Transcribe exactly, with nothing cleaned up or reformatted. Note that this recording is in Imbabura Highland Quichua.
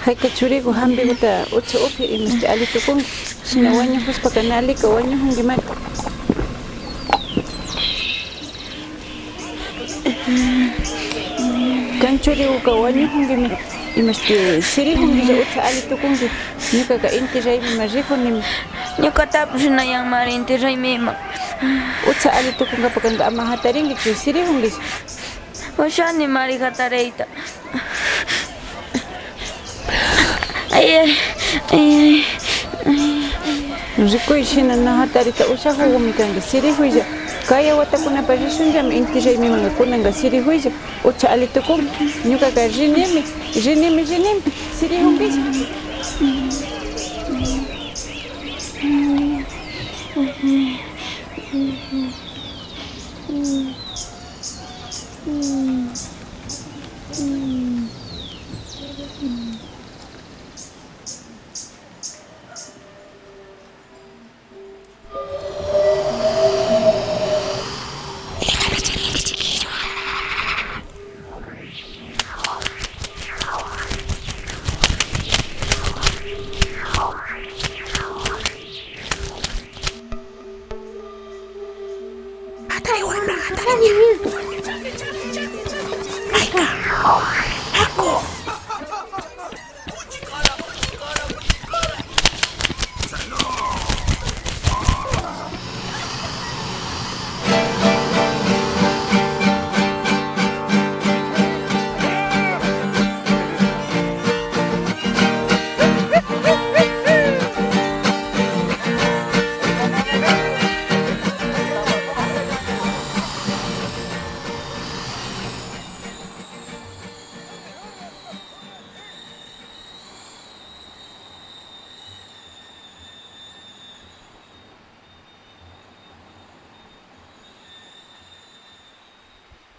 Hayka churiku hampikuta ucha upi imashti alli tukunki. Shina wañukushpaka na allika wañukunkimari. Kan churikuka wañukunkimi. Imashti sirikunkilla ucha alli tukunki. Ñukaka inti raymima rikunimi. Ñukatapash shinayanmari inti raymima. Ucha alli tukunkapakka ama hatarinkichu, sirikunkish. Ushanimari hatariyta. Ay, ay, ay, ay, ay. Rikuy, shina na hatarita ushakukumi kanki. Sirikuylla. Kaya watakunapash rishunllami inti raymimanka, kunanka sirikuylla. Ucha alli tukunki. Ñukaka rinimi, rinimi, rinimi. Sirikunkish.